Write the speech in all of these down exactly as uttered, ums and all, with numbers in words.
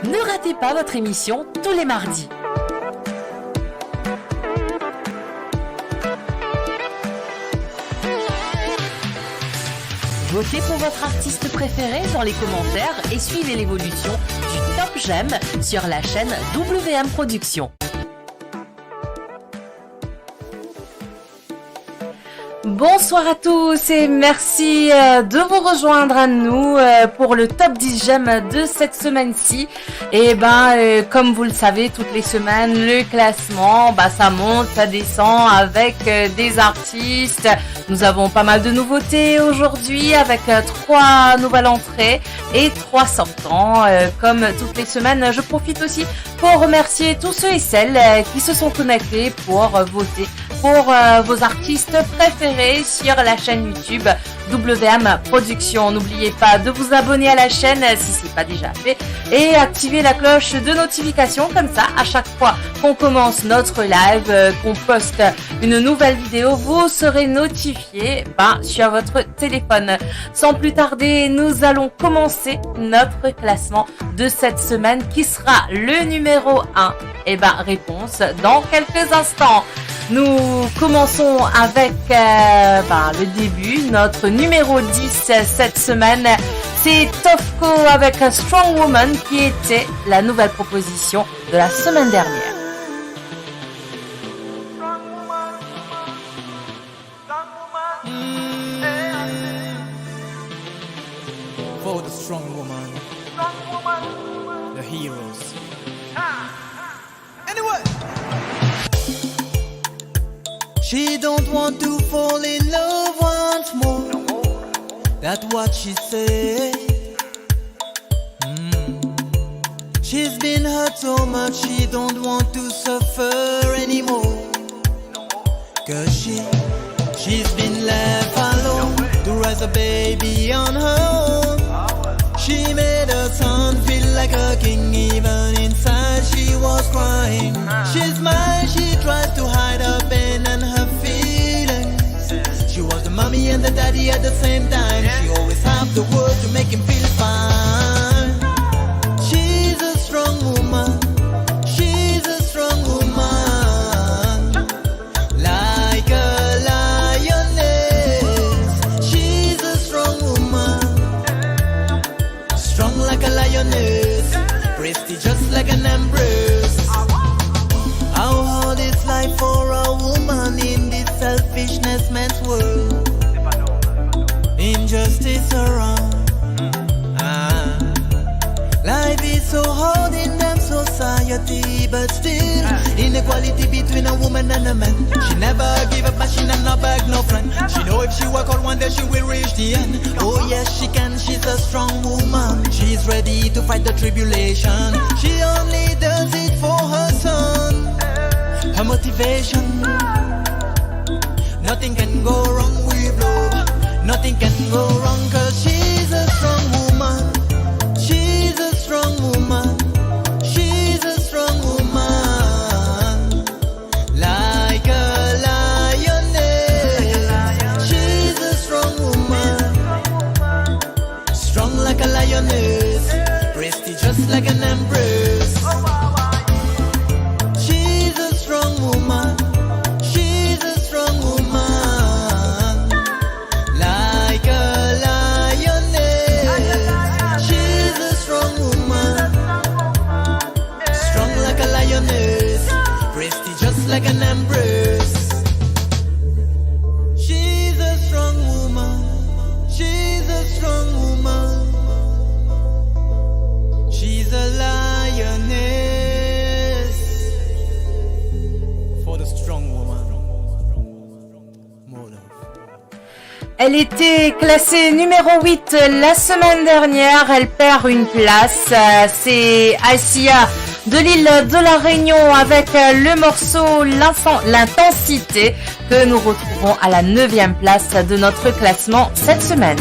Ne ratez pas votre émission tous les mardis. Votez pour votre artiste préféré dans les commentaires et suivez l'évolution du top j'aime sur la chaîne W M Productions. Bonsoir à tous et merci, euh, de vous rejoindre à nous, euh, pour le top dix j'aime de cette semaine-ci. Et ben, euh, comme vous le savez, toutes les semaines, le classement, bah, ça monte, ça descend avec, euh, des artistes. Nous avons pas mal de nouveautés aujourd'hui avec, euh, trois nouvelles entrées et trois sortants. Euh, comme toutes les semaines, je profite aussi pour remercier tous ceux et celles, euh, qui se sont connectés pour, euh, voter pour, euh, vos artistes préférés sur la chaîne YouTube W M Productions. N'oubliez pas de vous abonner à la chaîne, euh, si ce n'est pas déjà fait et activer la cloche de notification. Comme ça, à chaque fois qu'on commence notre live, euh, qu'on poste une nouvelle vidéo, vous serez notifié, ben, sur votre téléphone. Sans plus tarder, nous allons commencer notre classement de cette semaine qui sera le numéro un. Eh ben, réponse dans quelques instants. Nous commençons avec, euh, ben, le début. Notre numéro dix cette semaine, c'est Tofco avec Strong Woman qui était la nouvelle proposition de la semaine dernière. For the strong woman, the heroes. Anyway, she don't want to fall in love once more. That's what she say. Mm. She's been hurt so much, she don't want to suffer anymore. 'Cause she, she's been left alone to raise a baby on her own. She made her son feel like a king, even inside she was crying. She smiles, she tries to hide her pain and her feelings. She was the mommy and the daddy at the same time. She always have the words to make him feel fine. She's a strong woman. She's a strong woman. Like a lioness. She's a strong woman. Strong like a lioness, pretty just like an empress. How hard is life for a woman in this selfishness man's world? Injustice around. Ah. Life is so hard in them society, but still inequality between a woman and a man. She never give up, but she not, not beg no friend. She know if she work hard, one day she will reach the end. Oh yes, she can, she's a strong woman. She's ready to fight the tribulation. She only does it for her son. Her motivation. Nothing can go wrong with love. Nothing can go wrong 'cause she's a strong woman. She's a strong woman. She's a strong woman. Like a lioness, she's a strong woman. Strong like a lioness, prestigious like an empress. She's a strong woman, she's a strong woman. Like a lioness, she's a strong woman. Strong like a lioness, prestigious like an empress. She's a strong woman, she's a strong woman. She's a lioness. For the strong woman. More love. Elle était classée numéro huit la semaine dernière. Elle perd une place. Euh, c'est Asia de l'île de la Réunion avec, euh, le morceau L'insen-, L'intensité que nous retrouvons à la neuvième place de notre classement cette semaine.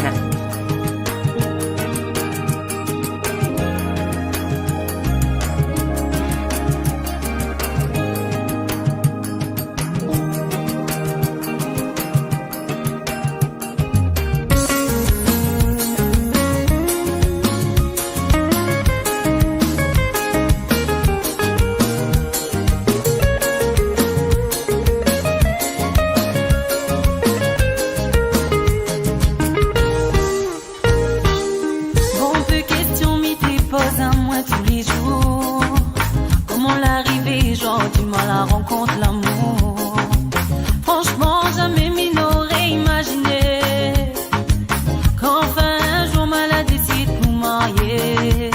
Tous les jours, kouma larive zordi, mo la rankont lamour. Franchement, zame mi nore imazine ki anfin enn zour mo la desid pou marye.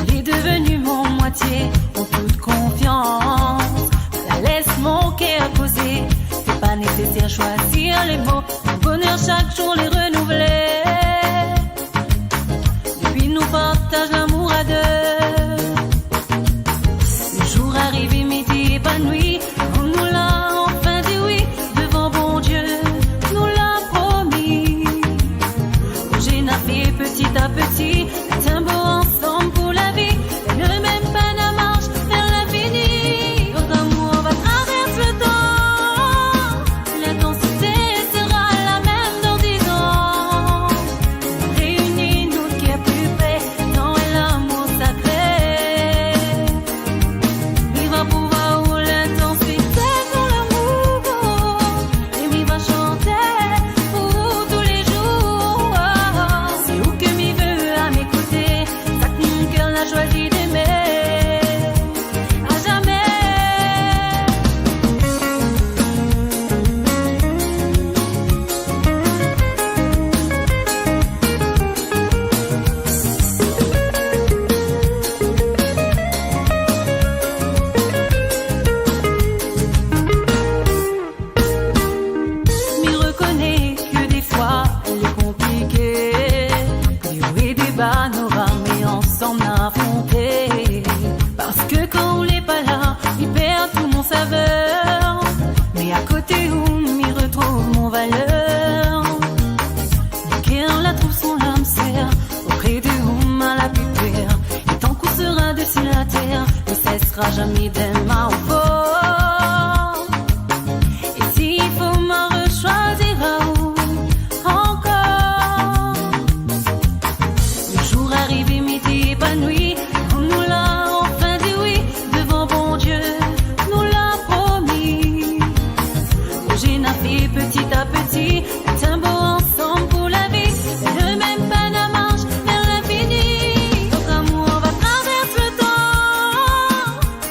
Il est devenu mon moitié en toute confiance. La laisse mon cœur poser. C'est pas nécessaire choisir les mots. Mon bonheur chaque jour les renouveler. Depi nou partaz lamour a de. Le jour arive, mi ti epanoui. Kan nou la anfin dir wi devan Bondie, nou la promi. Bouze nou fer peti a peti, met enn mo ansam pou lavi. Ne mem pa nou mars ver linfini. Notre amour va traverser le temps. L'intensité sera la même dans dix ans. Réunis nos cœurs plus près dans l'amour sacré. Mi va prouv ou lintensite de lamour. E mi va shante pou tou le zour. C'est ou que mi veux à mes côtés. Sak mon ker la shwazi d'aimer à jamais. Mi rekone ki defwa li konplike. Li wi deba nou rame ansam nou afronte. Parski kan ou le pa la, li perd tou mon saver. Me akote ou, mi retrouv mon valer. Mo ker la trouv son lamser. Opre de ou mo la pi per. E tankou sera desi later, li sesra zame d'enn mo for. E si fo mo reshwazir ou ankor. Le zour arive, mi ti epanoui. Kan nou la anfin dir wi devan Bondie, nou la promi. Bouze nou fer peti a peti, met enn mo ansam pou lavi. Ne mem pa nou mars ver linfini. Notre amour va traverser le temps.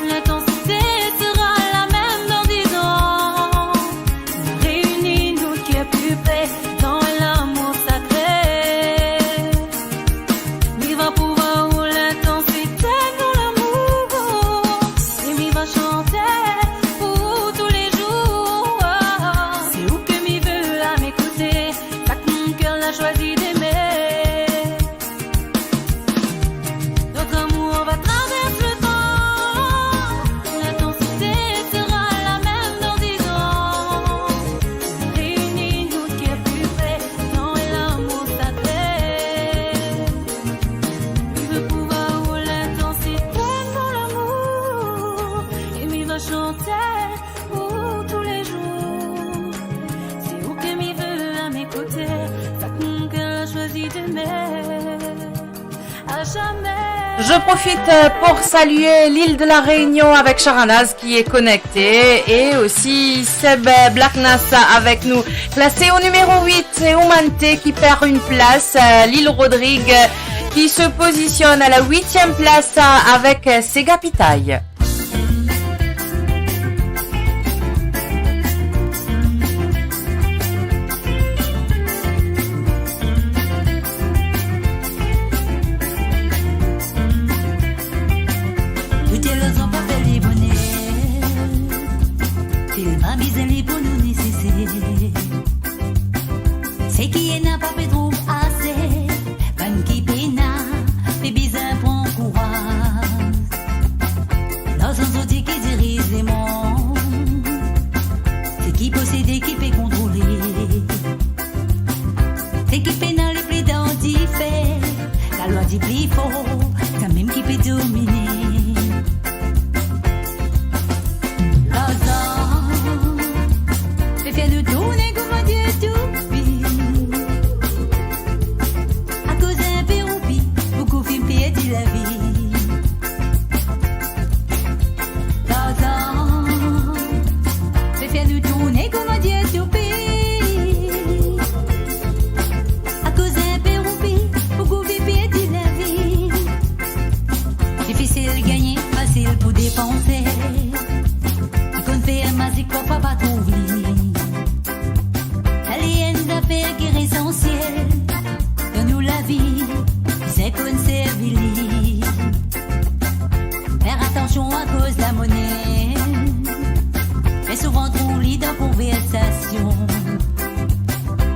L'intensité sera la même dans dix ans. Réunis nos cœurs plus près dans l'amour sacré. Mi va prouv ou lintensite de lamour. E mi va shante pou tou le zour. C'est ou que mi veux à mes côtés. Sak mon ker la shwazi d'aimer. Notre amour va traverser le temps. L'intensité sera la même dans dix ans. Réunis nos cœurs plus près dans l'amour sacré. Mi ve prouv ou lintensite de lamour. E mi va shante pou tou le zour. C'est ou que mi veux à mes côtés. Sak mon ker la shwazi d'aimer à jamais. Je profite, euh, pour saluer l'île de la Réunion avec Sharanaz qui est connectée et aussi Seb, euh, Blackness avec nous. Classé au numéro huit, c'est Oumante qui perd une place, euh, Lil Rodrigue, euh, qui se positionne à la huitième place, euh, avec, euh, Sega Pitay. Touletan larzan pa fer li boner, fil pa bizin li pou nou neseser. Seki ena pa pe trouv ase, bann ki pena pe bizin pran kouraz. Larzan zot dir ki diriz lemond, seki posede ki pe kontrole. Seki pena li plede dan dife, lalwa dir pli for, samem ki pe domine. Larzan pe fer nou tourne kouma dir toupi. Akoz inpe roupi, boukou finn perdi lavi. Larzan pe fer nou tourne kouma dir toupi. Akoz inpe roupi, boukou finn perdi lavi.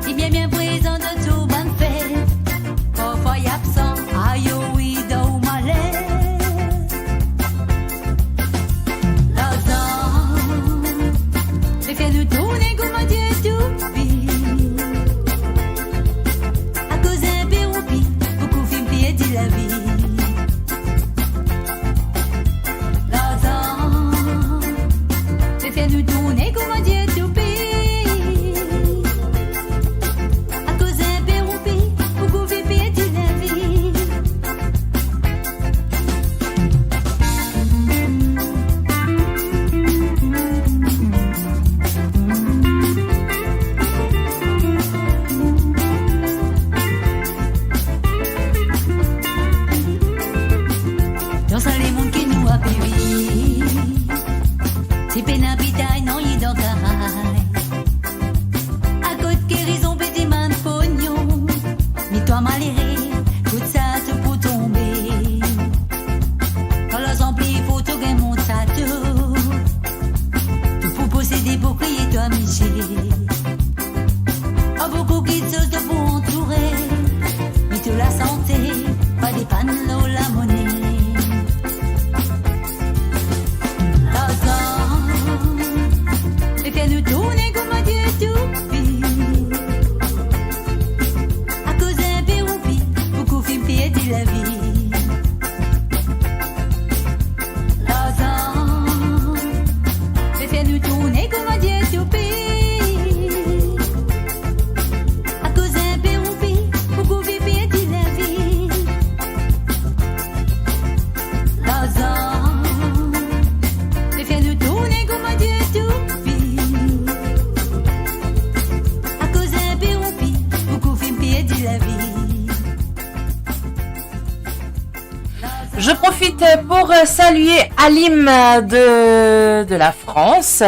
Li bien, bien prezan dan tou bann fet. Parfwa li absan, ayo wi, dan ou maler. Larzan pe fer nou tourne kouma Dieu toupi. Akoz inpe roupi, boukou finn perdi lavi. Larzan pe fer nou tourne kouma Dieu toupi. Akoz inpe roupi, boukou finn perdi lavi. Dan sa lemonn ki nou ape viv, ti pena pitay, nanye dan karay. Akot gerizon pe dimann pognon, me twa malere, kot sa to pou tonbe. Kan larzan pli for, to gagn mont sato, to pou posede pou kriye twa misie. Ar boukou kitsoz to pou antoure, me to lasante pa depann lor lamone. Larzan pe fer nou tourne kouma Dieu toupi. Akoz inpe roupi, boukou finn perdi lavi. Larzan pe fer nou tourne kouma Dieu toupi. Akoz inpe roupi, boukou finn perdi lavi. Larzan pe fer nou tourne kouma Dieu toupi. Akoz inpe roupi, boukou finn perdi lavi. Je profite pour saluer Alim de, de la France.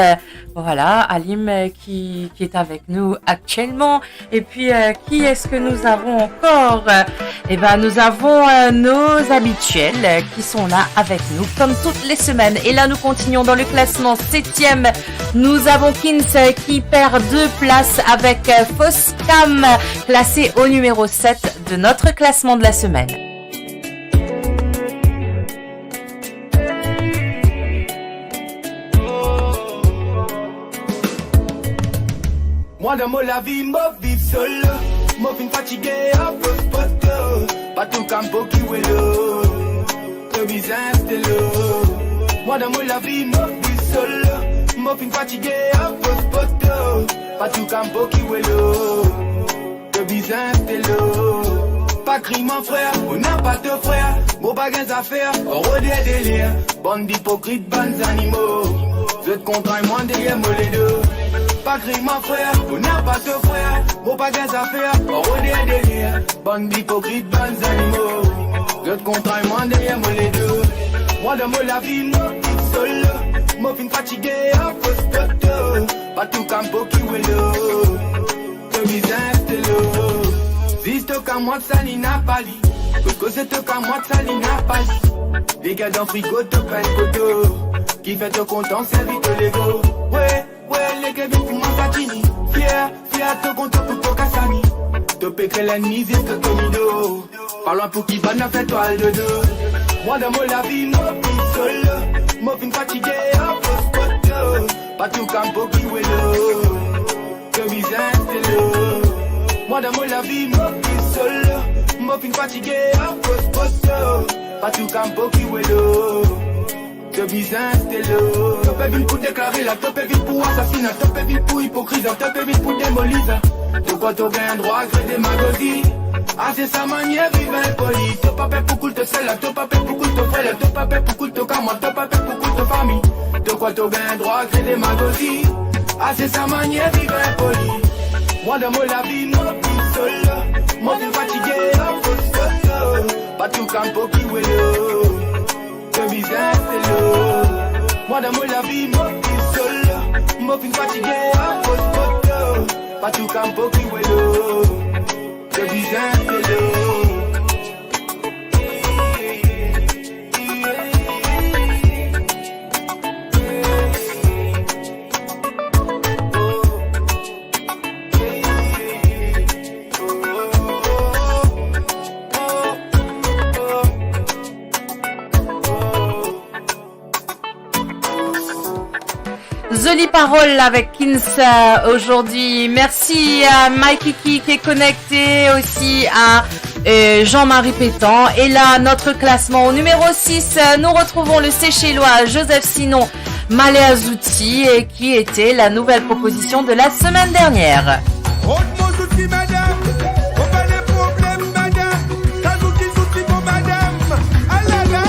Voilà, Alim, euh, qui, qui est avec nous actuellement. Et puis, euh, qui est-ce que nous avons encore ? Eh ben, nous avons, euh, nos habituels, euh, qui sont là avec nous, comme toutes les semaines. Et là, nous continuons dans le classement septième. Nous avons Kins, euh, qui perd deux places avec, euh, Fausse Cam, classé au numéro sept de notre classement de la semaine. Mwa dan mo lavi, mo viv solo. Mo finn fatige ar fos poto. Pa tou kampo ki welo. To bizin stelo. Mwa dan mo lavi, mo viv solo. Mo finn fatige ar fos poto. Pa tou kampo ki welo. To bizin stelo. Pa kriy mwa frer, mo napa to frer. Mo pa gagn zafer, rode delir. Bann ipokrit, bann zanimo. Zot kontray mwa deryer mo ledo. Pa kriy mwa frer, mo napa to frer. Mo pa gagn zafer, rode delir. Bann ipokrit, bann zanimo. Zot kontray mwa deryer mo ledo. Mwa dan mo lavi, mo viv solo. Mo finn fatige ar fos poto. Pa tou kampo ki welo. To bizin stelo. Zis to kamwad sa li napa li. Kot koze to kamwad sa li napa li. Leker dan frigo to pa enn koto. Kifer to kontan servi to lego. We, we, leker vinn pou mwa sa tini. Fier, fier to kontan pou to kasami. To pe kre lennmi zis to konido. Pa lwin pou ki bann la fer twa al dodo. Mwa dan mo lavi, mo viv solo. Mo finn fatige ar fos poto. Pa tou kampo ki welo. To bizin stelo. Mwa dan mo lavi, mo viv solo. Mo finn fatige ar fos poto. Pa tou kampo ki welo. To bizin stelo. To pe vinn pou deklare la, to pe vinn pou asasina, to pe vinn pou ipokriza, to pe vinn pou demoliza. To krwar to gagn drwa gre demagozi. Ase sa manier viv inpoli. To pa per pou koul to ser la, to pa per pou koul to frer la, to pa per pou koul to kamwad, to pa per pou koul to fami. To krwar to gagn drwa gre demagozi. Ase sa manier viv inpoli. Mwa dan mo lavi, mo viv solo. Mo finn fatige ar fos poto. Pa tou kampo ki welo. To bizin stelo. Mwa dan mo lavi, mo viv solo. Mo finn fatige ar fos poto. Pa tou kampo ki welo. To bizin stelo. Jolie parole avec Kins, euh, aujourd'hui. Merci à Mike Kiki qui est connecté, aussi à, euh, Jean-Marie Pétan. Et là, notre classement au numéro six, euh, nous retrouvons le Seychellois Joseph Sinon, Male Azouti, et qui était la nouvelle proposition de la semaine dernière. Rod mo zouti, madam. Mo pa de problem, madam. Sa zouti, zouti mo madam. Alala.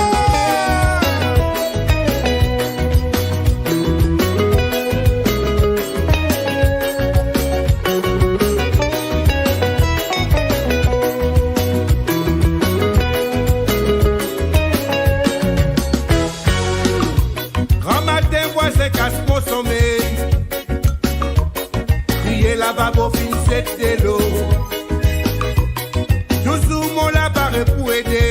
Gramatin, vwazin kas mo somey. Kriye lavabo finn set delo. Touzour mo la pare pou ede.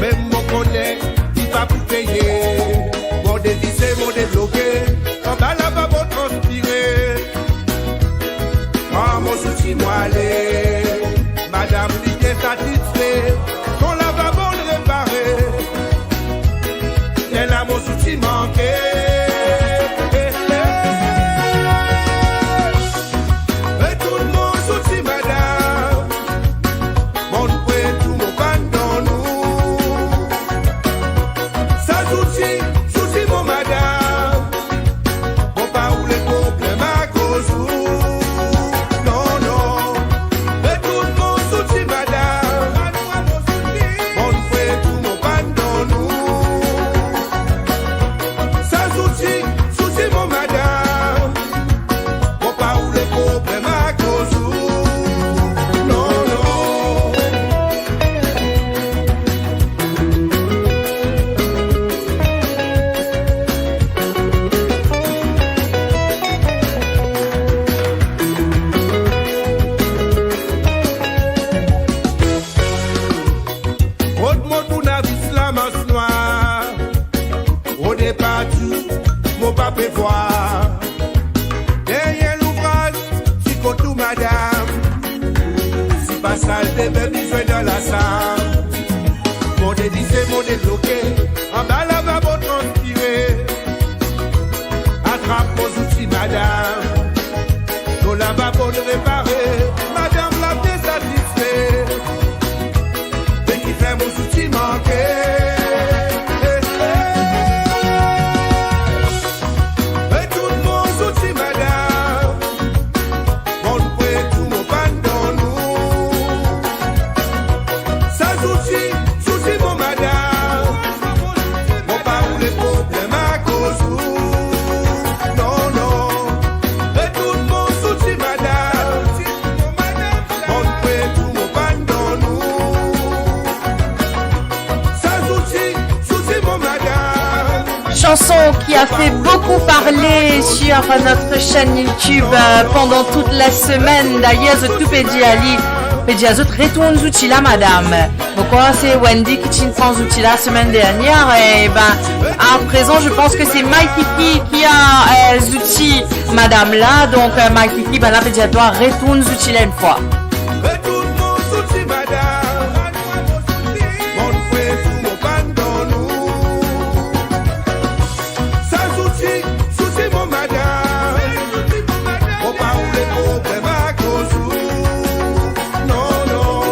Mem mo kone ki pa pou peye. Mo devise, mo debloke. Anba lavabo transpire. Pran mo zouti mo ale. Madam li bien satisfe. Son lavabo repare. Lerla mo zouti manke. Retourn mo zouti, madam. Mo pran tou mo pann donn ou. Sa zouti, zouti mo madam. Mo pa oule problem akoz ou. Non, non. Retourn mo zouti, madam. Mo pran tou mo pann donn ou. Sa zouti, zouti mo madam. Mo pa oule problem akoz ou. Non, non. Rod mo tournavis, lamans nwar. Rode partou, mo pa pe vwar. Dernie louvraz, ti kot ou madam. Si pa salte, be bizin dan lasal. Mo devise, mo debloke, anba lavabo transpire. Atrap mo zouti madam. Mo lavabo repare, madam la bien satisfe. Me kifer mo zouti manke. Retourn mo zouti madam. Mo pran tou mo pann donn ou. Sa zouti, zouti mo madam. Mo pa oule problem akoz ou. Non, non. Retourn mo zouti madam. Mo pran tou mo pann donn ou. Sa zouti, zouti mo madam. Chanson qui a fait beaucoup parler sur notre chaîne YouTube, euh, pendant toute la semaine. D'ailleurs, zot tou pe dir ali, pe dir zot retourn zouti la, madam. Bon, kan se Wendy ki ti pran zouti la semaine dernière, eh ben, à présent, je pense que c'est Mike Kiki qui a, euh, zouti madam la. Donc, euh, Mike Kiki, ben la, pe dir twa retourn zouti la une fois. Retourn mo zouti madam. Mo pran tou mo pann donn ou. Sa zouti, zouti mo madam. Mo pa oule problem akoz ou. Non, non.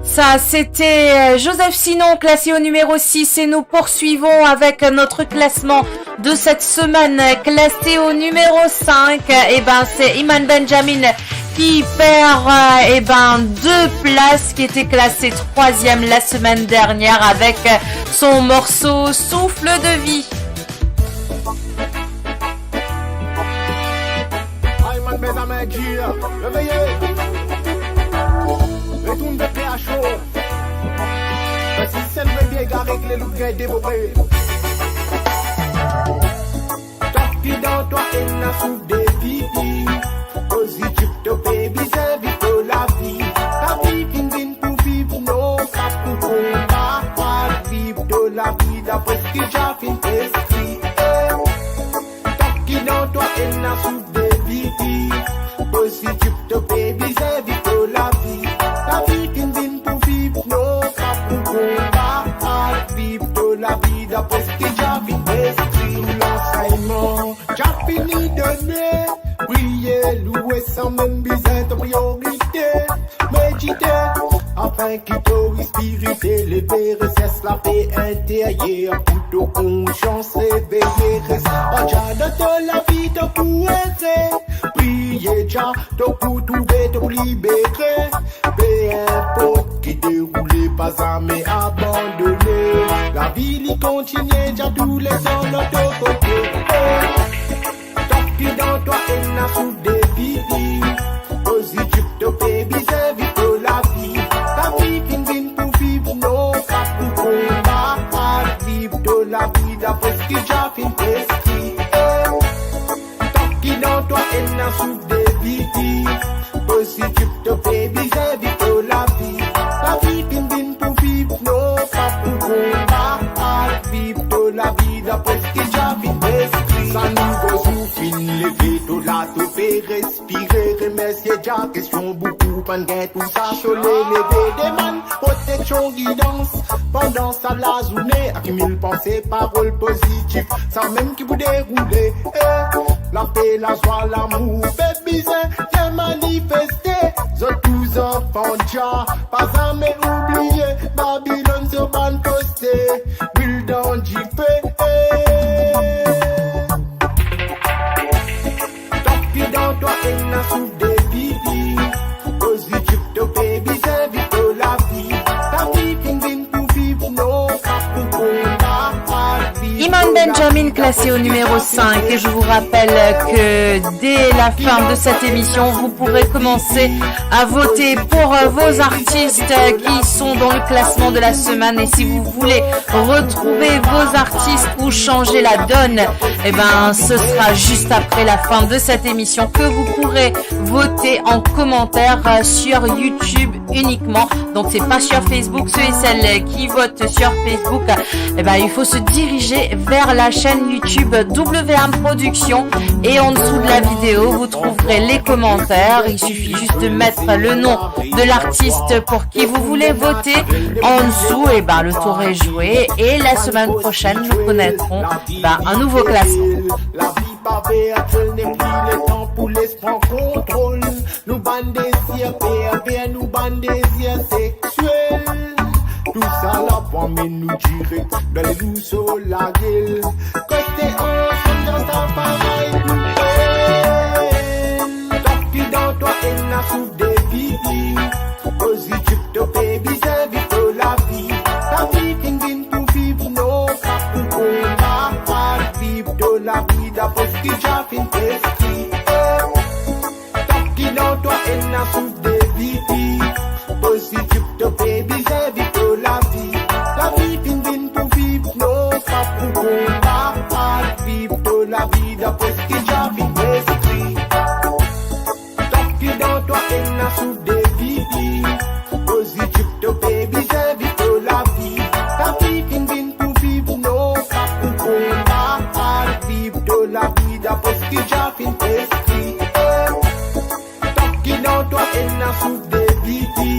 Ça, c'était, euh, Joseph Sinon, classé au numéro six. Et nous poursuivons avec notre classement de cette semaine, classé au numéro cinq. Eh ben, c'est Iman Benjamin qui perd, euh, eh ben, deux places, qui était classé troisième la semaine dernière avec, euh, son morceau Souffle de vie. Ay, man, mes amis, G, réveillez. Retourn de P H O. Mesi, sel bebe gare ek le loup gagn devore. Twa ki dan twa ena souf de vivi. Pozitif to baby, servi to lavi. Lavi finn vinn pou viv, non pa pou konba. Viv to lavi dapre ki Jah finn preskri. Eh. Twa ki dan twa ena souf de vivi. Pozitif to baby, servi to lavi. Samem bizin to priorite, medite, afin ki to espirite leve, resers lape interyer, pou to konsians reveye. Res pa Jah dan to lavi, to pou ere, priye Jah, to pou trouve, to pou libere. Pe inport ki deroule, pa zame abandone. Lavi li kontigne, Jah touletan lor to kote. Ey, tanki dan twa ena souf de vivi pozitif, to pe bizin viv to lavi. Lavi finn vinn pou viv, non pa pou konbat. Viv to lavi dapre seki Jah finn preskri. Ey, tanki dan twa ena souf de vivi pozitif, to pe bizin viv to lavi. Lavi finn vinn pou viv, non pa pou konbat. Viv to lavi dapre seki Jah finn preskri. Sa nouvo zour finn leve, to la to pe respire, remersie Jah, kestion boukou, pann gagn tou sa, sole leve, demann proteksion, gidans pandan sa lazourne, akimil panse, parol pozitif, samem ki pou deroule. Ey, lape, lazwa, lamour pe bizin vinn manifeste. Zot tou zanfan Jah, pa zame oubliye, Babilonn so bann koste, bril dan dife. Ey, tanki dan twa ena souf de vivi pozitif, to pe bizin viv to lavi. Lavi finn vinn pou viv, non pa pou konbat. Iman Benjamin, classé au numéro cinq. Et je vous rappelle que dès la fin de cette émission, vous pourrez commencer à voter pour, euh, vos artistes, euh, qui sont dans le classement de la semaine. Et si vous voulez retrouver vos artistes ou changer la donne, eh ben, ce sera juste après la fin de cette émission que vous pourrez voter en commentaire, euh, sur YouTube uniquement. Donc, c'est pas sur Facebook. Ceux et celles qui votent sur Facebook, eh ben, il faut se diriger vers la chaîne YouTube W M Production. Et en dessous de la vidéo, vous trouverez les commentaires. Il suffit juste de mettre le nom de l'artiste pour qui vous voulez voter en dessous. Et ben, le tour est joué. Et la semaine prochaine, nous connaîtrons, ben, un nouveau classement. Lavi pa vertiel, nepli letan pou les pran kontrol. Nou bann dezir perver, nou bann dezir sexiel. Tousala pou amenn nou direk dan lelouso lagel. Reste ansam dan sa parey pou bel. Tanki dan twa ena souf de vivi pozitif, to pe bizin viv to lavi. Lavi finn vinn pou viv, non pa pou konbat. Viv to lavi dapre seki Jah finn preskri. Tanki dan twa ena souf de vivi pozitif, to pe bizin viv to lavi. Lavi finn vinn pou viv, non pa pou konbat. Viv to lavi dapre seki Jah finn preskri. Tanki dan twa ena souf de vivi pozitif, to pe bizin viv to lavi. Lavi finn vinn pou viv, non pa pou konbat. Viv to lavi dapre seki Jah finn preskri. Tanki dan twa ena souf de vivi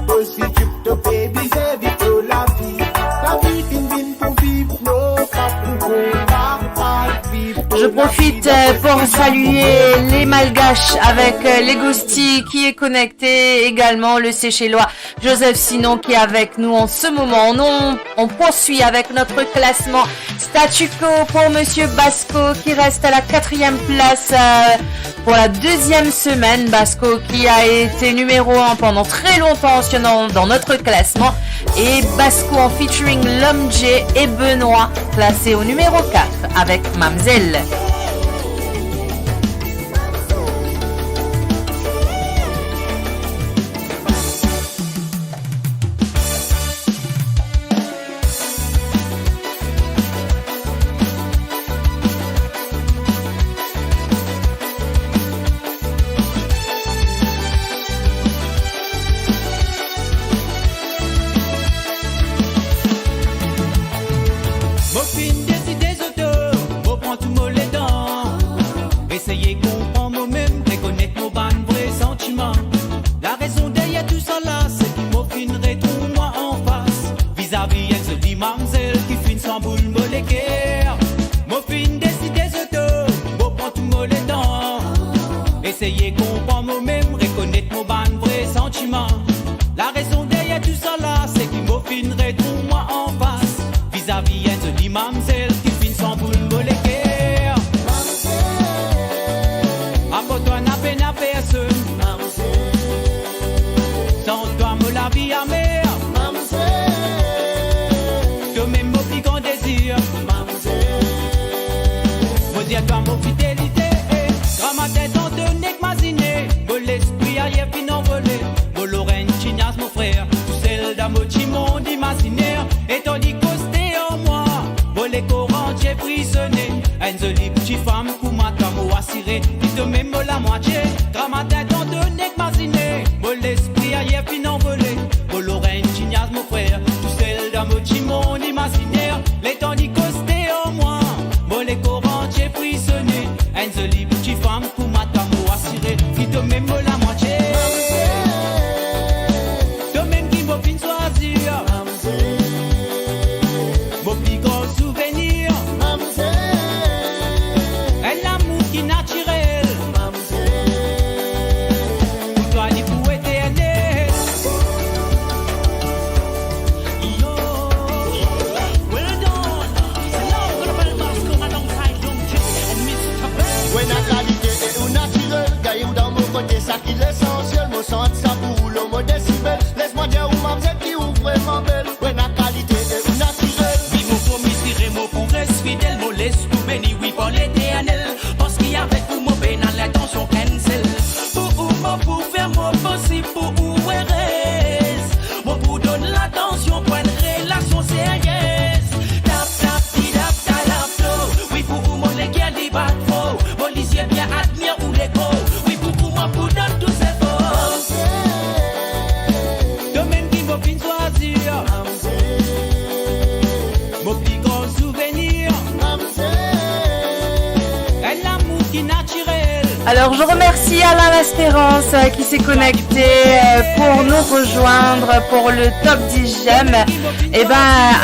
pozitif, to pe bizin viv to lavi. Lavi finn vinn pou viv, non pa pou konbat. Je profite, euh, pour saluer les Malgaches avec, euh, les Ghosti qui est connecté, également le Seychellois Joseph Sinon qui est avec nous en ce moment. On, on poursuit avec notre classement. Statu quo pour Monsieur Basco qui reste à la quatrième place, euh, pour la deuxième semaine. Basco qui a été numéro un pendant très longtemps sur, dans, dans notre classement. Et Basco en featuring Lom J et Benoît, classé au numéro quatre avec Mamzelle. Mo finn deside zot, mo pran tou mo letan. Eseye konpran mo mem, rekonet mo bann vre santiman. Larezon deryer tousala, se ki mo finn retrouv mwa anfas, vizavi enn zoli mamzel ki finn sanboul mo leker. Mo finn deside zot, mo pran tou mo letan. Seye konpran momem, rekonet mo bann vre santiman. Larezon deryer tousala, se ki mo finn retrouv mwa anfas, vizavi enn zoli mamzel ki finn sanboul mo leker. Mamzel, apar twa napa pena personn. Mamzel, san twa mo lavi amer. Mamzel, tomem mo pli gran dezir. Mamzel, mo dir twa mo fidelite, eh. Gramatin tanto nek mazine, mo lespri ayer finn anvole. Mo lor enn ti niaz, mo frer, tousel dan mo ti mond imaziner. Letan li koste ar mwa, mo lekor antie frizone. Enn zoli ti fam kouma twa, mo asire, li tomem mo lamwatie. Gramatin tanto nek mazine, mo lespri ayer finn anvole. Mo lor enn ti niaz, mo frer, tousel dan mo ti mond imaziner. Letan li koste ar mwa, mo lekor antie frizone. Enn zoli ti fam kouma twa, mo asire, li tomem mo lamwatie. Tomem ki mo finn swazir. Mo pli gran souvenir. Enn lamour ki natirel. Pou twa li pou eternel. Yo. Well done. It's love for the Bell Boss, come alongside Young J and Mister Bell. Ou ena kalite e ou natirel, gagn ou dan mo kote, sa ki lesansiel, mo sant sa pou ou lor mo desibel. Les mwa dir ou, mamzel, ki ou vreman bel. Ou ena kalite e ou natirel. Wi, mo pou mizire, mo pou res fidel, mo les tou beni, wi, par Leternel. Parski avek ou, mo pena lintansion enn sel. Pou ou, mo pou fer mo posib pou ou erez. Mo pou donn latansion pou enn relasion serye. Tap, tap, ti, tap, tap, tap, to. Wi, pou ou, mo leker li bat fo. Mo lizie bien admir ou lekor. Wi, pou ou, mo pou donn tou sel fors. Tomem ki mo finn swazir. Mo pli gran souvenir. Enn lamour ki natirel. Alors, je remercie Alain Laspérance, euh, qui s'est connecté, euh, pour nous rejoindre pour le top dix j'aime. Eh ben,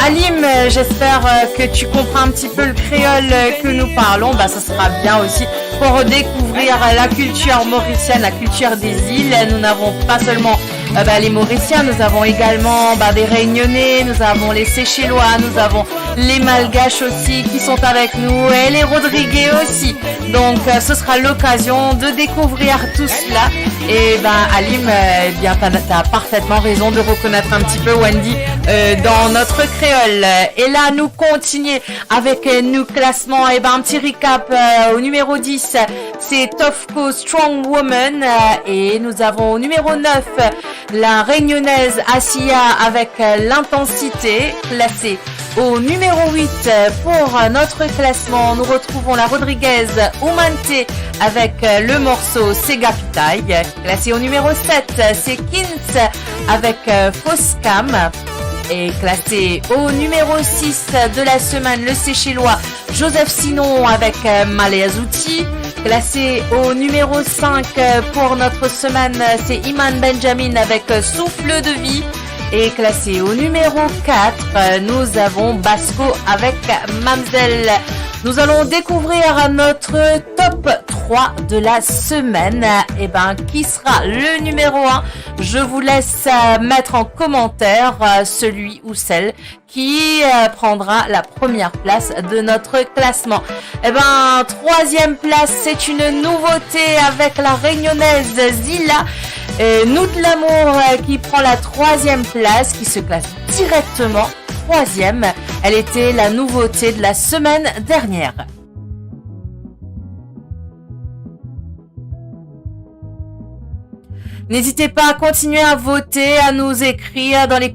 Alim, euh, j'espère, euh, que tu comprends un petit peu le créole, euh, que nous parlons. Bah, ça sera bien aussi pour découvrir, euh, la culture mauricienne, la culture des îles. Nous n'avons pas seulement, euh, bah, les Mauriciens, nous avons également, bah, des Réunionnais, nous avons les Seychellois, nous avons les Malgaches aussi qui sont avec nous et les Rodriguais aussi. Donc, euh, ce sera l'occasion de découvrir tout cela. Et ben, Alim, euh, eh bien, t'as, t'as parfaitement raison de reconnaître un petit peu Wendy, euh, dans notre créole. Et là, nous continuons avec, euh, nos classements. Et ben, un petit récap, euh, au numéro dix, c'est Tofco Strong Woman. Euh, et nous avons au numéro neuf, la Réunionnaise Assia avec, euh, L'Intensité, classée au numéro huit, euh, pour, euh, notre classement. Nous retrouvons la Rodriguaise Umante avec, euh, le morceau Sega Pitai. Classé au numéro sept, euh, c'est Kins avec, euh, Fausse Cam. Et classé au numéro six de la semaine, le Seychellois Joseph Sinon avec, euh, Malé Azouti. Classé au numéro cinq, euh, pour notre semaine, euh, c'est Iman Benjamin avec, euh, Souffle de vie. Et classé au numéro quatre, euh, nous avons Basco avec Mamzelle. Nous allons découvrir notre top trois de la semaine. Eh ben, qui sera le numéro un ? Je vous laisse, euh, mettre en commentaire, euh, celui ou celle qui, euh, prendra la première place de notre classement. Eh ben, troisième place, c'est une nouveauté avec la Réunionnaise Zila, euh, Nous de l'amour, euh, qui prend la troisième place, qui se classe directement troisième. Elle était la nouveauté de la semaine dernière. N'hésitez pas à continuer à voter, à nous écrire dans les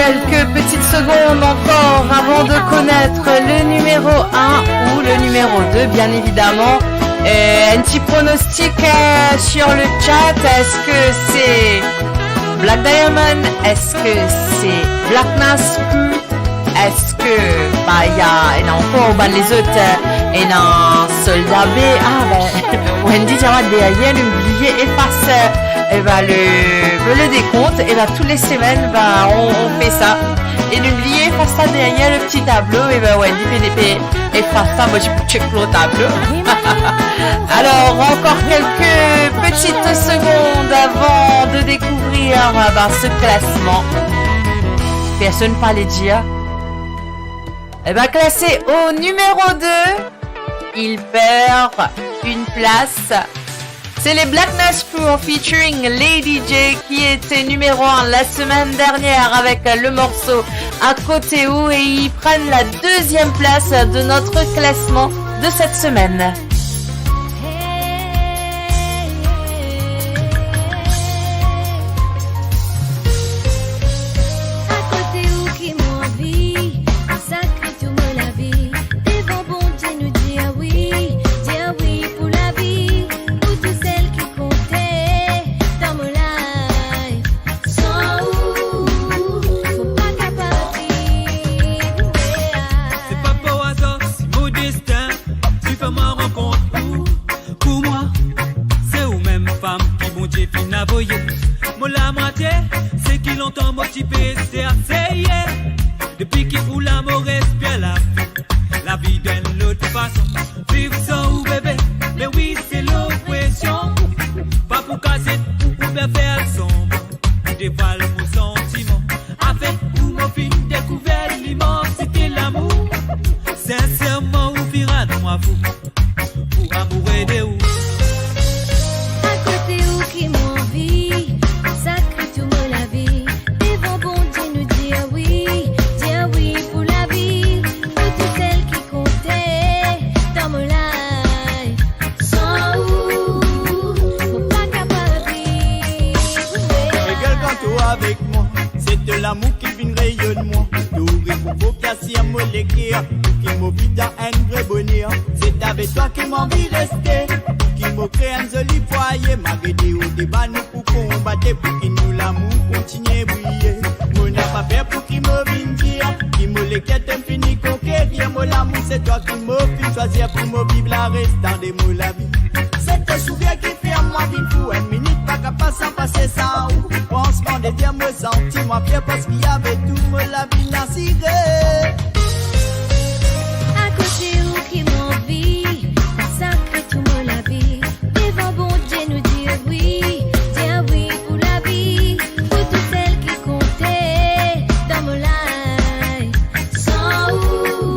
Quelques petites secondes encore avant de connaître le numéro un ou le numéro deux, bien évidemment. Euh, un petit pronostic, euh, sur le chat. Est-ce que c'est Black Diamond? Est-ce que c'est Black Nas Crew? Est-ce que, ba, ena, ena ankor bann lezot, euh, ena Solda B? Ah, ben, Wendy, ti ena deryer, li bliye efas, euh, eh ben, le, le décompte. Eh ben, toutes les semaines, ben, on, on fait ça. E li bliye efas sa deryer le petit tablo, eh ben, Wendy pe, pe efas sa, mwa, mo ti check lor tablo. Alors, encore quelques petites secondes avant de découvrir, euh, ben, ce classement. Personne pa le dir. Eh ben, classé au numéro deux, il perd une place. C'est les Black Nas Crew en featuring Lady J qui était numéro un la semaine dernière avec le morceau À côté ou et ils prennent la deuxième place de notre classement de cette semaine. Akote ou ki mo anvi, konsakré tou mo lavi devan Bondie, nou dir wi, dir wi pou lavi, ou tousel ki konte dan mo life. San ou, mo pa kapav viv, yeah. Se pa par azar si mo destin ti fer mwa rankont ou. Pou mwa, se ou mem fam ki Bondie finn avoye. Mo lamwatie, se ki lontan mo ti pe eseye. Depi ki ou la, mo respir lavi, lavi dan enn lot fason. Viv san ou, bebe, me wi, se lopresion. Pa pou kazet ou oubien fer sanblan, pou devwal mo santiman. Avek ou, mo finn dekouver limansite lamour. Sinserman, ou finn rann mwa fou. Pou amoure de ou. Akote ou ki mo anvi, konsakré tou mo lavi devan Bondie, nou dir wi, dir wi pou lavi, ou tousel ki konte dan mo life. San ou, mo pa kapav viv. Regarde quand t'es avec moi, c'est de l'amour qui vient rayonner moi. T'es au réveil pour Sir mo leker, pou ki mo viv dan enn vre boner. Se avek twa ki mo anvi reste, pou ki mo kre enn zoli fwaye. Malgre de ou deba nou pou konbate, pou ki nou lamour kontinie briye. Mo napa per pou ki mo vinn dir, ki mo leker to'nn fini konkerir. Mo lamour, se twa ki mo finn swazir pou mo viv larestan de mo lavi. Se to sourir ki fer mwa vinn fou, enn minit pa kapav san pase san ou. Fransman de ker, mo santi mwa fier, parski avek ou mo lavi inn asire. Akote ou ki mo anvi, konsakré tou mo lavi devan Bondie, nou dir wi, dir wi pou lavi, ou tousel ki konte dan mo life. San ou,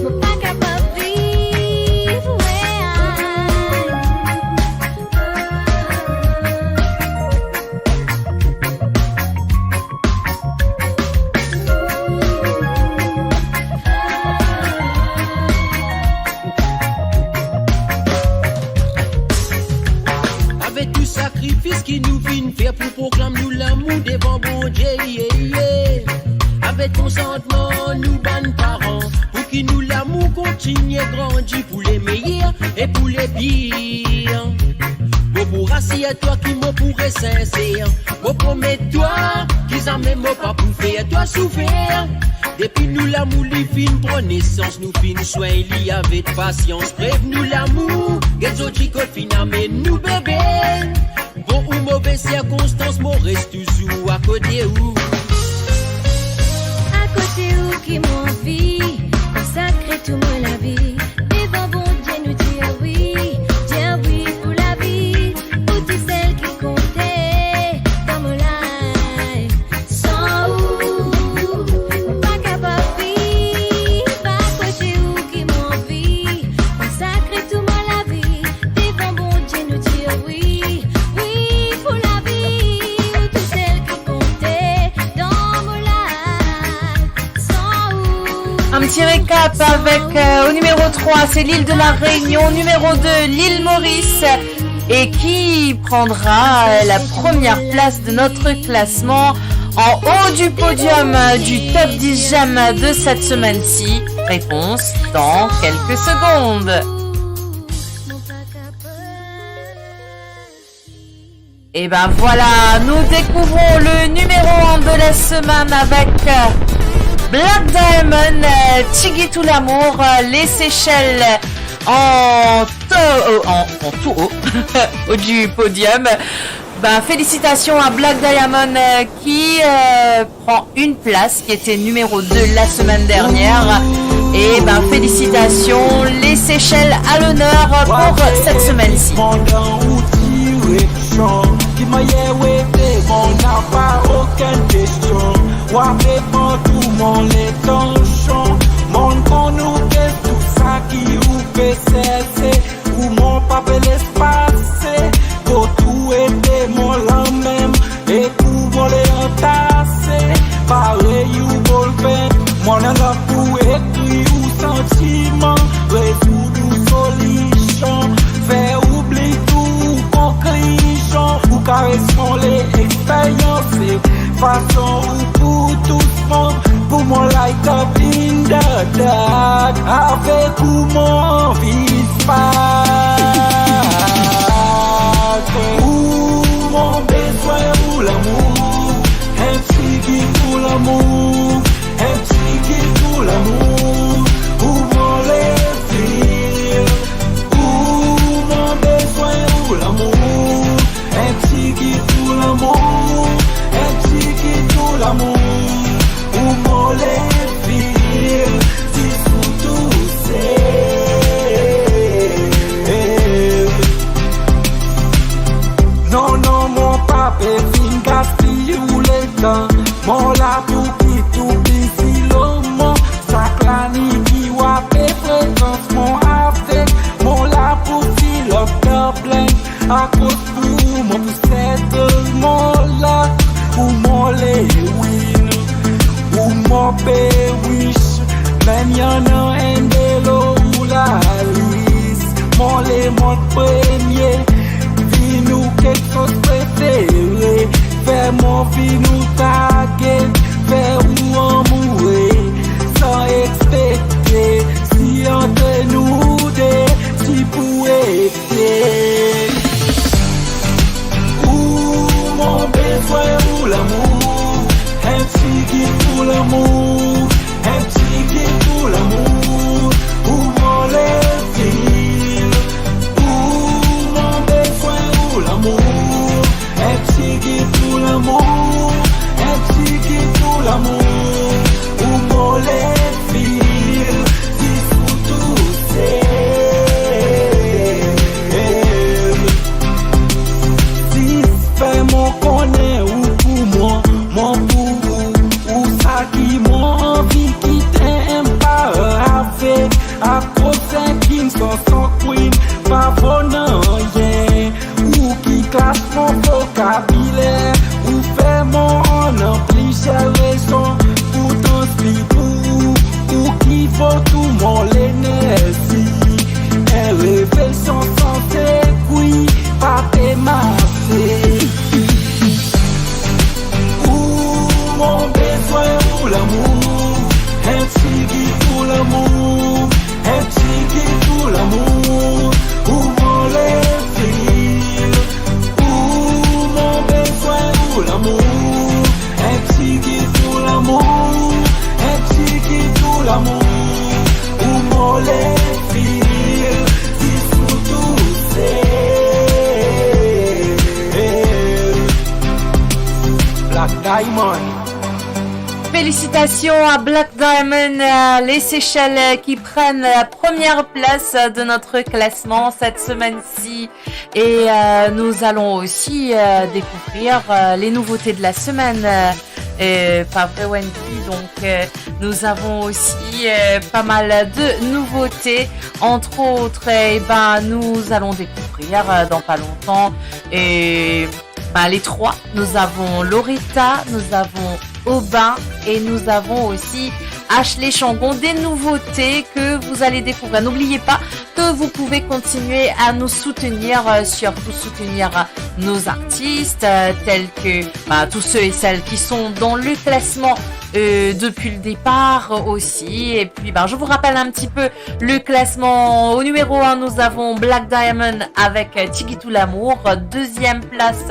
mo pa kapav viv, yeah. Avek tou sakrifis ki nou finn fer pou proklam nou lamour devan Bondie, yeah, yeah. Avek konsantman nou bann paran, pou ki nou lamour kontinie grandi pou le meyer e pou le pir. Mo pou rasir twa ki mo pou res sinser. Mo promet twa ki zame mo pa pou fer twa soufer. Depi nou lamour li finn pran nesans, nou finn swegn li avek pasians. Prev nou lamour, get zot dikot finn amenn nou bebe. Bon ou move sirkonstans, mo res touzour akote ou. Akote ou ki mo anvi, konsakre tou mo lavi. Devan Bondie nou dir wi, dir wi pou lavi. Ou tou sel ki konte dan mo life. San ou, mo pa kapav viv. Akote ou ki mo anvi, konsakre tou mo lavi. Devan Bondie nou dir wi, wi pou lavi. Ou tou sel ki konte dan mo life. San ou. Un petit récap avec, euh, au numéro trois, c'est l'île de la Réunion, numéro deux, l'île Maurice, et qui prendra, euh, la première place de notre classement en haut du podium, euh, du top dix j'aime de cette semaine-ci ? Réponse dans quelques secondes. Et ben voilà, nous découvrons le numéro un de la semaine avec, euh, Black Diamond, euh, Tigit ou lamour, euh, les Seychelles en to-, euh, en, en tout haut, haut du podium. Ben, félicitations à Black Diamond, euh, qui, euh, prend une place, qui était numéro deux la semaine dernière. Et ben, félicitations, les Seychelles à l'honneur pour cette semaine-ci. Pandan ou direksion, ki mannyer ou ete mwa, napa okenn kestion. Ou ape pran tou mo letansion. Mo konn ou pe tou sa ki ou pe serse. Ou mo pa pe les pase, kot ou ete mo lamem, e kou mo le antase, parey ou bolpen, mo ena lang pou ekrir ou santiman, rezoud ou solision, fer oubli tou ou konklizion, ou kares mo le eksperyans, fason ou pou tous mwa, pou mo light up in the dark, avek ou mo anvi spark. Ou mo bezwen ou lamour, enn tigit ou lamour, enn tigit ou lamour, ou mo le feel. Ou mo bezwen ou lamour, enn tigit ou lamour, enn tigit ou lamour, ou mo le feel, dis ou touse. Non, non, mo pa pe vinn gaspiy ou letan, mo la pou kit ou bizi lor mwa, sak lane ki ou ape frekans mwa avek, mo la pou fill up the blank, akoz pou mo pou settle mo luck, ou mo le win, ou mo pe wish, menm ena enn de lor ou lalis, mo le mont premie, vinn ou kiksoz prefere, fer mo vinn ou target, fer ou amoure, san expektez si ant nou de ti pou ete. Ou mo bezwen ou lamour, enn tigit ou lamour, enn tigit ou lamour, ou mo le feel. Ou mo bezwen ou lamour, enn tigit ou lamour, enn tigit ou lamour, ou mo le feel, dis ou touse. Zis fer mo kone ou pou mwa, mwa pou ou, ou sa ki mo anvi kite enn par avek, akoz enn king san, san queen pa vo nanye. Ou ki klas mo vokabiler, ou fer mo annan plizier rezon pou transpir pou ou, ou ki vo tou mo lenerzi, enn revesion san sekwi pa pe mase. Ou mo bezwen ou lamour, enn tigit ou lamour, enn tigit ou lamour, ou mo le feel. Ou mo bezwen ou lamour, enn tigit ou lamour, enn tigit ou lamour, ou mo le feel, dis ou touse. Black Diamond. Félicitations à Black Diamond, euh, les Seychelles, euh, qui prennent la première place, euh, de notre classement cette semaine-ci. Et, euh, nous allons aussi, euh, découvrir, euh, les nouveautés de la semaine. Euh, euh, pas vrai, Wendy. Donc, euh, nous avons aussi, euh, pas mal de nouveautés. Entre autres, eh ben, nous allons découvrir, euh, dans pas longtemps, euh, ben, les trois. Nous avons Loretta, nous avons Aubin et nous avons aussi Ashley Changon, des nouveautés que vous allez découvrir. N'oubliez pas que vous pouvez continuer à nous soutenir, euh, surtout soutenir, euh, nos artistes, euh, tels que, bah, tous ceux et celles qui sont dans le classement, euh, depuis le départ aussi. Et puis, bah, je vous rappelle un petit peu le classement. Au numéro un, nous avons Black Diamond avec, euh, Tiki Tou Lamour. Deuxième place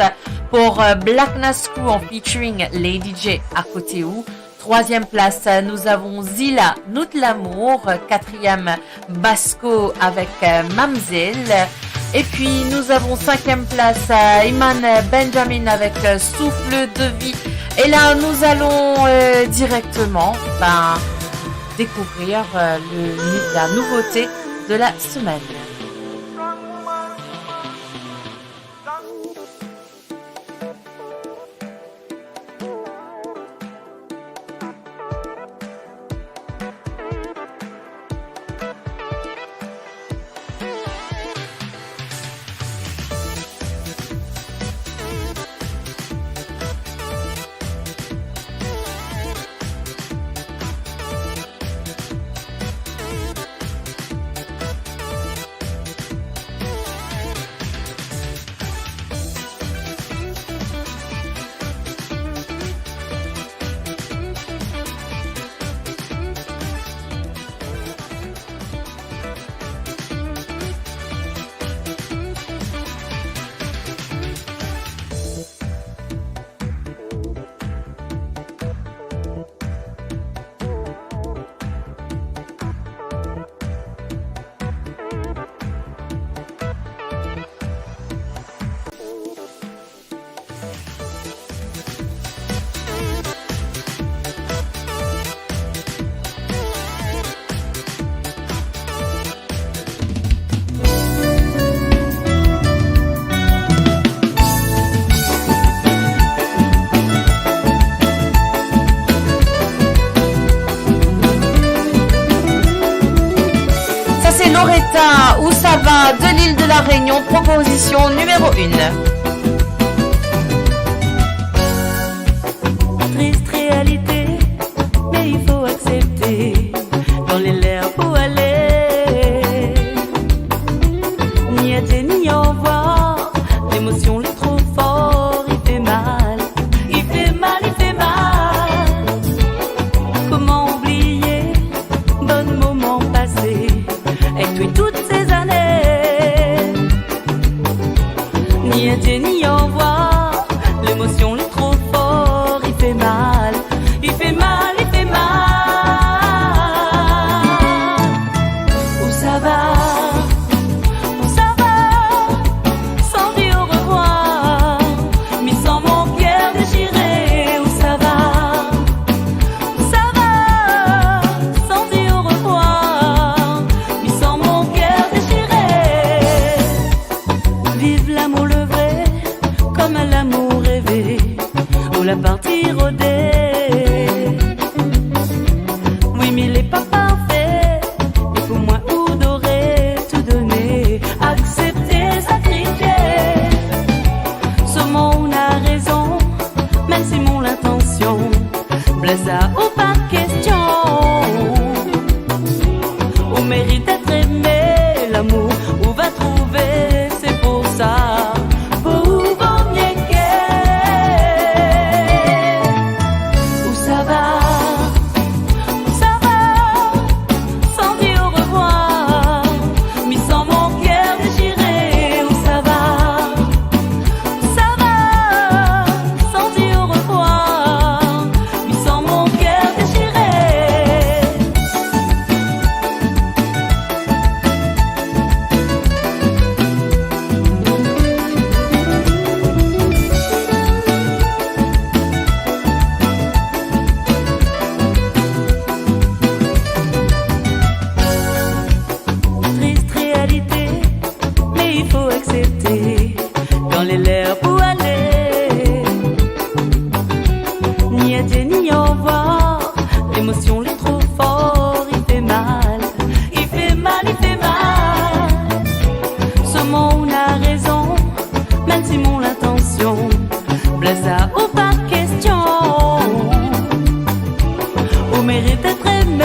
pour, euh, Black Nasco en featuring Lady J, À Kote Ou. Troisième place, nous avons Zila, Nout Lamour. Quatrième, Basco avec, euh, Mamzelle. Et puis, nous avons cinquième place, euh, Iman Benjamin avec, euh, Souffle de vie. Et là, nous allons, euh, directement, ben, découvrir, euh, le, la nouveauté de la semaine. Ça, c'est Loretta, Où ça va, de l'île de la Réunion, proposition numéro un. Triste réalité, mais il faut accepter. Kan li ler pou ale, ni atie ni orvwar, lemosion li tro for, li fer mal, li fer mal, li fer mal. Kouma oubliye bann moman pase, ek tou, tou se zane? Ni atie ni orvwar, lemosion li tro for, li fer mal, li fer mal, li fer mal. Où ça va, où ça va, sans dire au revoir, mi san mon ker dezire. Où ça va, où ça va, sans dire au revoir, mi san mon ker dezire. Viv lamour le vre, kom enn lamour reve, ou la parti rode. Wi, mi le pa parfe, e pou mwa ou dore tou done, aksepte sakrifie. Selman ou ena rezon, mem si mo lintansion bles ou, pa kestion. Ou merit et eme, lamour ou va trouve, se pou sa, pou ou vo mie ke. Où ça va, où ça va, sans dire au revoir, mi san mon ker dezire. Où ça va, où ça va, sans dire au revoir, mi san mon ker dezire. Triste réalité, mais il faut accepter. Kan li ler pou ale, ni atie ni orvwar, lemosion li tro for, li fer mal, li fer mal, li fer mal. Selman ou ena rezon, mem si mo lintansion bles ou, pa kestion. Ou merit et eme,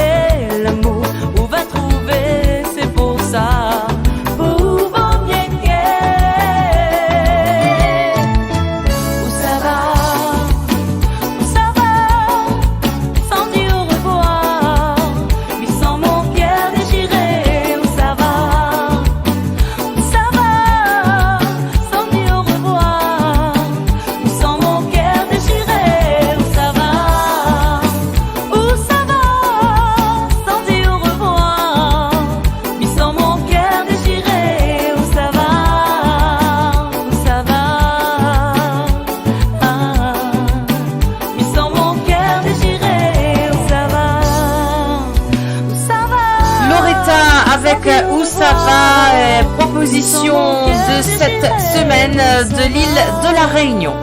Où ça va, euh, proposition de cette semaine, euh, de l'île de la Réunion.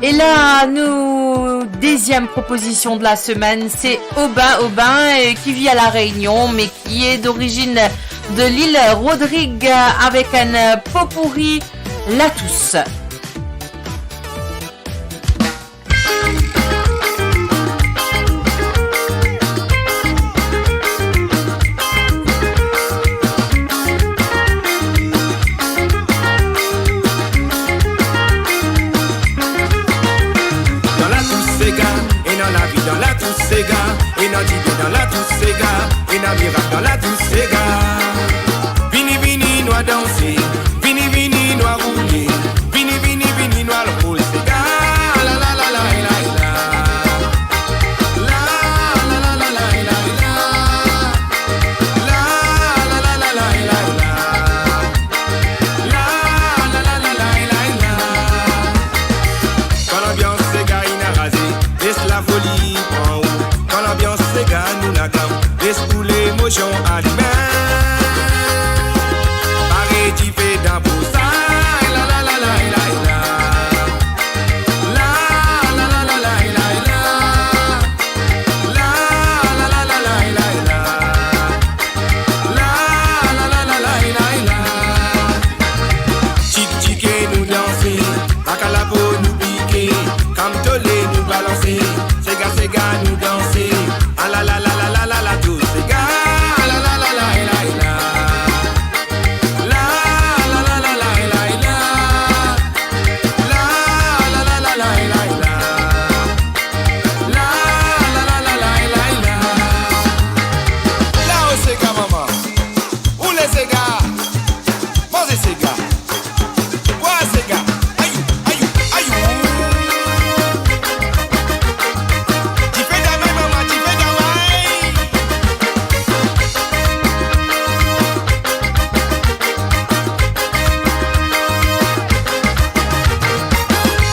Et là, nous, deuxième proposition de la semaine, c'est Aubin Aubin, euh, qui vit à La Réunion, mais qui est d'origine de l'île Rodrigue, euh, avec un, euh, pot pourri, La Tousse. Dan La Tousse sega, ena lavi dan La Tousse sega, ena dibien dan La Tousse sega, ena mirak dan La Tousse sega. Vini, vini, nou al danse, vini, vini, nou al roule, vini, vini, vini, nou al roule sega. La, la, la, la, la, la. La, la, la, la, la, la, la. La, la, la, la, la, la, la. La, la, la, la, la, la, la. Kan lanbians sega inn araze, les lafoli pran ou. Kan lanbians sega nou lakam, les ou lemosion alime. Pare dife dan bousa, la, la, la, la, la, la. La, la, la, la, la, la, la. La, la, la, la, la, la, la. La, la, la, la, la, la, la. Tik, tik, nou danse, akalapo nou pike, kamtole nou balanse, sega, sega nou danse. A la, la, la, la, la, la, la, tou sega. A la, la, la, la, la, la. La, la, la, la, la, la, la. La, la, la, la, la, la, la. La, la, la, la, la, la, la. La o sega, mama. Ou le sega. Manze sega. Bwar sega. Ayou, ayou, ayou. Dife dan mem, mama, dife dan mem.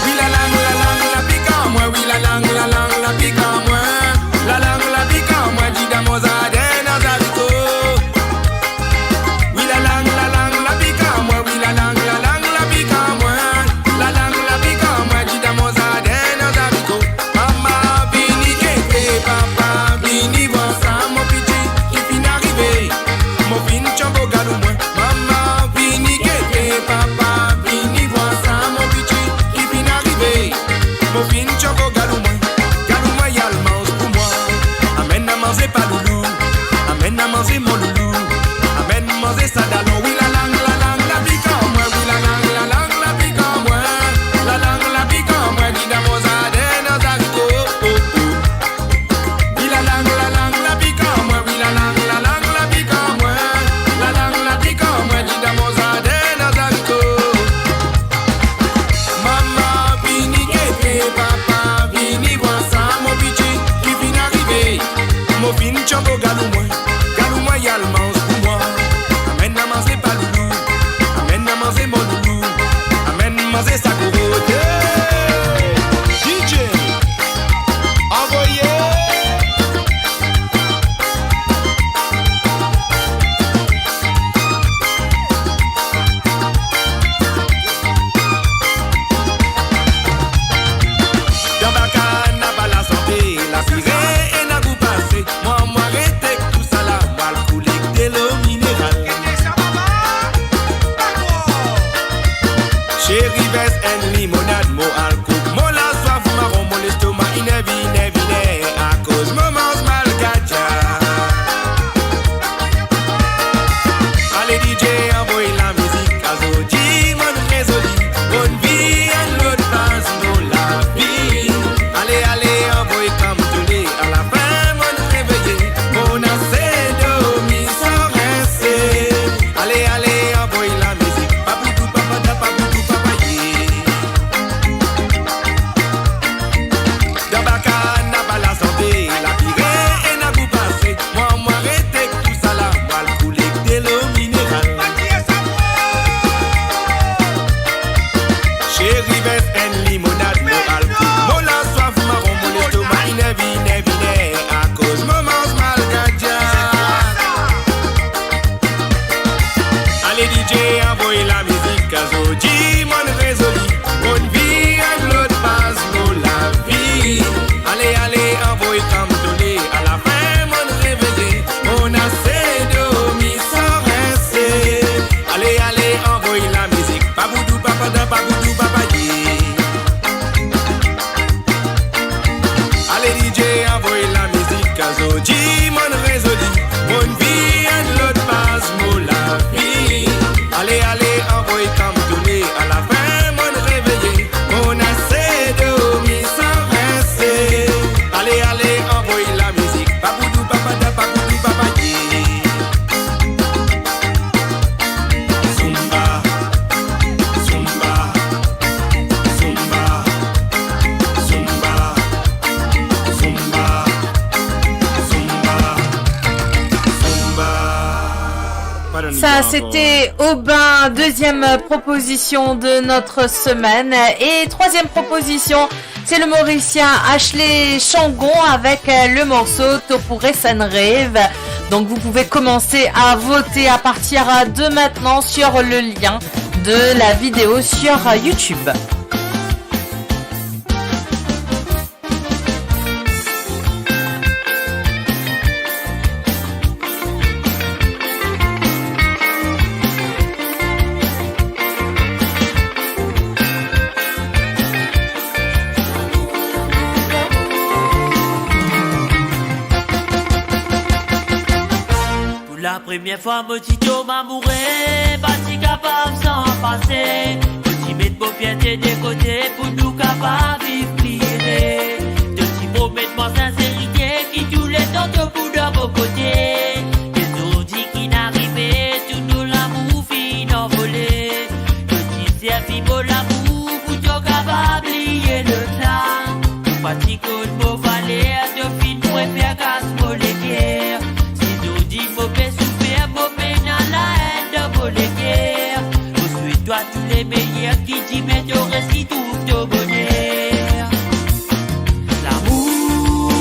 Wi, lalang, lalang, la pik an mwa, wi, lalang, lalang, la pik an mwa. Lalang, la pik an mwa, didan mo zaden, dan zariko. Wi, lalang, lalang, la pik an mwa, wi, lalang, lalang, la pik an mwa. Lalang, la pik an mwa, didan mo zaden, dan zariko. Mama, vini gete, papa, vini vwar sa mo piti ki finn arive. Mo finn tianbo galou mwa. Mama, vini gete, papa, vini vwar sa mo piti ki finn arive. Mo finn tianbo galou mwa. Galou mwa, al manz pou mwa. Amenn a manze pa loulou. Amenn a manze mo loulou. Amenn manze sa dalon. Wi, lalang, lalang, la pik an mwa. Wi, lalang, lalang, la pik an mwa. Lalang, la pik an mwa, didan mo zaden, dan zariko. Oh, oh. Wi, lalang, lalang, la pik an mwa. Wi, lalang, lalang, la pik an mwa. Lalang, la pik an mwa, didan mo zaden, dan zariko. Mama, vini gete, papa, vini vwar sa mo piti ki finn arive. Mo finn tianbo galou mwa. Galou mwa, al manz pou mwa. Amenn a manze pa loulou. Amenn a manze mo loulou. Amenn manze sa gro rote. D J, anvoye. Dan baka naba lasante, lapire ena gou pase. Mwa, mwa rete ek tousala, mo al koule ek delo mineral. Cheri, vers enn limonad, mo al koup mo laswaf maron, mo lestoma iner viner viner, akoz mo manz malgadya. Ale D J, anvoy lamizik, azordi monn rezoli, monn viv enn lot faz mo lavi. Ale, ale, anvoy kam toule, alafin monn reveye, monn ase dormi san rense. Ale, ale, anvoy lamizik, papoudou, papada, papoudou, papaye. Dan baka naba lasante, lapire ena gou pase. Mwa, mwa rete ek tousala, mo al koule ek delo mineral. Cheri, vers enn limonad, mo al koup mo laswaf maron, mo lestoma iner viner viner, akoz mo manz malgadya. C'était Aubin, deuxième proposition de notre semaine. Et troisième proposition, c'est le Mauricien Ashley Changon avec, euh, le morceau To pou res enn rev. Donc vous pouvez commencer à voter à partir de maintenant sur le lien de la vidéo sur YouTube. Pou lapremier fwa mo ti tom amoure, pa ti kapav san pase. Mo ti met mo fierte de kote pou nou kapav viv pli ere. To ti promet mwa sinserite, ki touletan to pou dan mo kote. E zordi ki'nn arive, tou nou lamour finn anvole. To ti servi mo lamour pou to kapav bliye lot la. Mo pa ti konn mo valer, to finn prefer kas mo leker. Si to dir mo pe soufer, mo pena laenn dan mo leker. Mo swet twa tou le meyer, ki dime to res, ki trouv to boner. Lamour,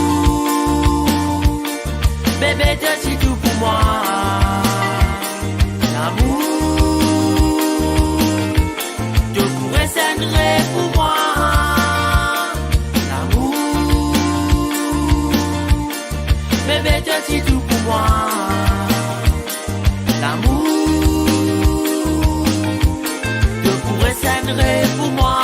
bebe, to ti tou pou mwa. Lamour, to pou res enn rev pou mwa. Lamour, bebe, to ti tou pou mwa. Lamour, to pou res enn rev pou mwa.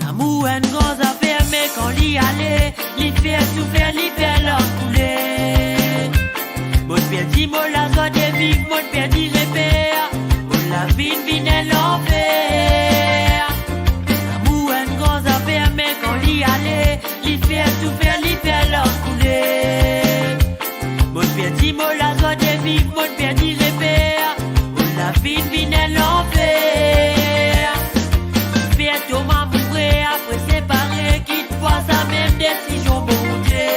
Lamour enn gran zafer, me kan li ale, li fer soufer, li fer larm koule. Mo'nn perdi mo lazwa de viv, mo'nn perdi reper, mo lavi vinn enn lanfer. Lamour enn gran zafer, me kan li ale, li fer soufer, li fer larm koule. Mo'nn perdi mo lazwa de viv, mo'nn perdi reper, mo lavi vinn enn lanfer. Fer tom amoure, apre separe, kitfwa samem desizion Bondie.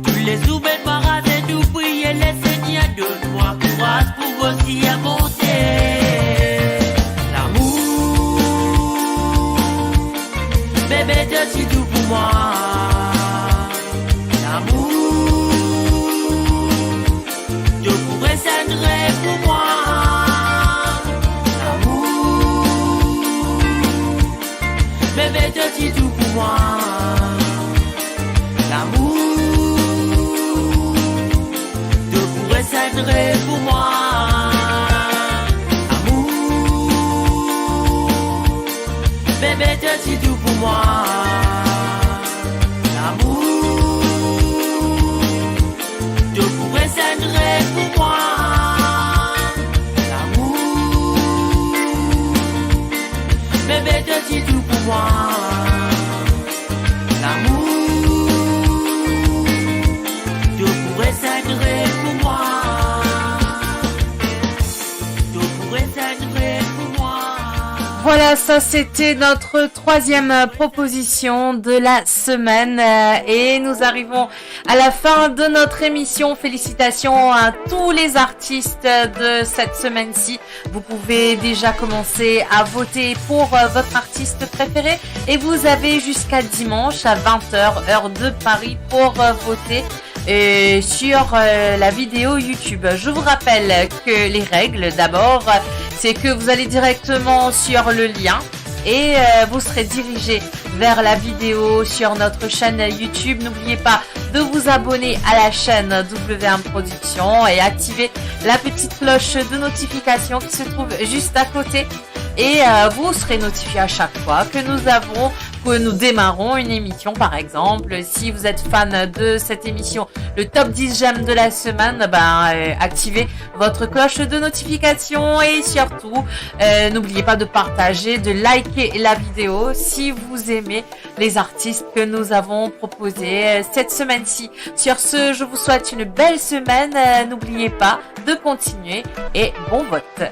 Toulezour met mwa azenou, priye Lesegner donn mwa kouraz pou mo sir monte. Lamour, bebe, to ti tou pou mwa. Lamour, to pou res enn rev pou mwa. Lamour, bebe, to ti tou pou mwa. Lamour, to pou res enn rev pou mwa. Lamour, bebe, to ti tou pou mwa. Lamour, to pou res enn rev pou mwa. Lamour, bebe, to ti tou pou mwa. Lamour, to pou res enn rev pou mwa. To pou res enn rev pou mwa. Voilà, ça c'était notre troisième proposition de la semaine, euh, et nous arrivons à la fin de notre émission. Félicitations à tous les artistes de cette semaine-ci. Vous pouvez déjà commencer à voter pour, euh, votre artiste préféré et vous avez jusqu'à dimanche à vingt heures, heure de Paris, pour, euh, voter, euh, sur, euh, la vidéo YouTube. Je vous rappelle que les règles, d'abord, c'est que vous allez directement sur le lien et, euh, vous serez dirigé vers la vidéo sur notre chaîne YouTube. N'oubliez pas de vous abonner à la chaîne W M Production et activer la petite cloche de notification qui se trouve juste à côté. et euh, vous serez notifié à chaque fois que nous avons, que nous démarrons une émission, par exemple. Si vous êtes fan de cette émission, le top dix j'aime de la semaine, ben, euh, activez votre cloche de notification et surtout, euh, n'oubliez pas de partager, de liker la vidéo si vous aimez les artistes que nous avons proposés euh, cette semaine-ci. Sur ce, je vous souhaite une belle semaine. Euh, n'oubliez pas de continuer et bon vote.